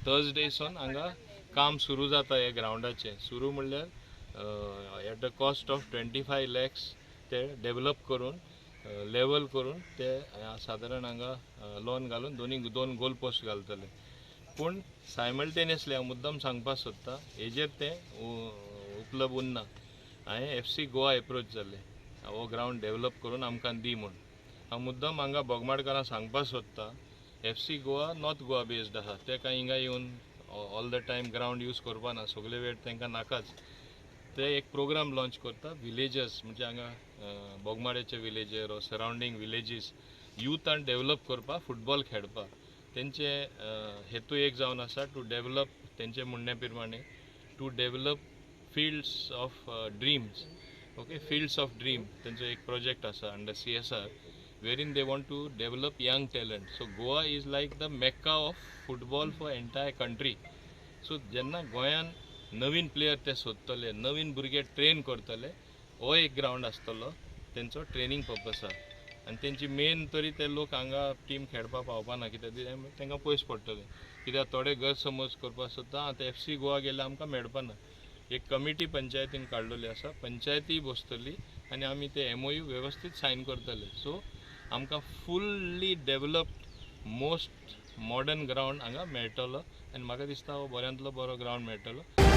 थर्सडेसून हांगा काम सुरू जाता हे ग्रावंडाचें. सुरू म्हणल्यार at the cost of 25 lakhs ते डेवलप करून, लेवल करून, ते सादारण हांगा लॉन घालून दोनी दोन गोल पोस्ट घालतले. पूण सायमल्टेनियसली हांव मुद्दम सांगपाक सोदता, हेजेर तें उपलब्ध उरना. हांवें एफसी गोवा एप्रोच जालें, हो ग्रावंड डेवलप करून आमकां दी म्हूण. हांव मुद्दम हांगा बोगमाडकारांक सांगपाक सोदता, FC Goa north Goa based आसा. ते कांय हिंगा येवन all the time ground use करपा ना, सगळे वेळ तांकां नाकाच. ते एक प्रोग्राम लॉन्च करता विलेजर्स, म्हणजे हांगा बोगमाड्याचे विलेजर or surrounding villages युथान develop करपाक, फुटबॉल खेळपाक. तेंचे हेतू एक जावन आसा टू डेवलप, तेंचे म्हणण्या प्रमाणे, to develop fields of dreams, okay, Fields of Dream तेंचो एक प्रोजेक्ट आसा under CSR, wherein they want to develop young talent. So Goa is like the mecca of football for entire country. So जेन्ना गोंयान नवीन player ते सोदतले, नवीन भुरगे train करतले, हो एक ग्रावंड आसतलो तेंचो ट्रेनींग पर्पसा. आनी तेंची मेन तरी ते लोक हांगा टीम खेळपाक पावपा ना, कित्याक तांकां पयस पडटलें. कित्याक थोडे गैरसमज करपाक सोदता, आतां एफसी गोवा गेल्यार आमकां मेळपा ना. एक कमिटी पंचायतीन काडलेली आसा, पंचायती बसतली आनी आमी ते एमओयू वेवस्थीत सायन करतले. सो आमकां fully developed, most modern ground हांगा मेळटलो आनी म्हाका दिसता हो बऱ्यांतलो बरो ग्रावंड मेळटलो.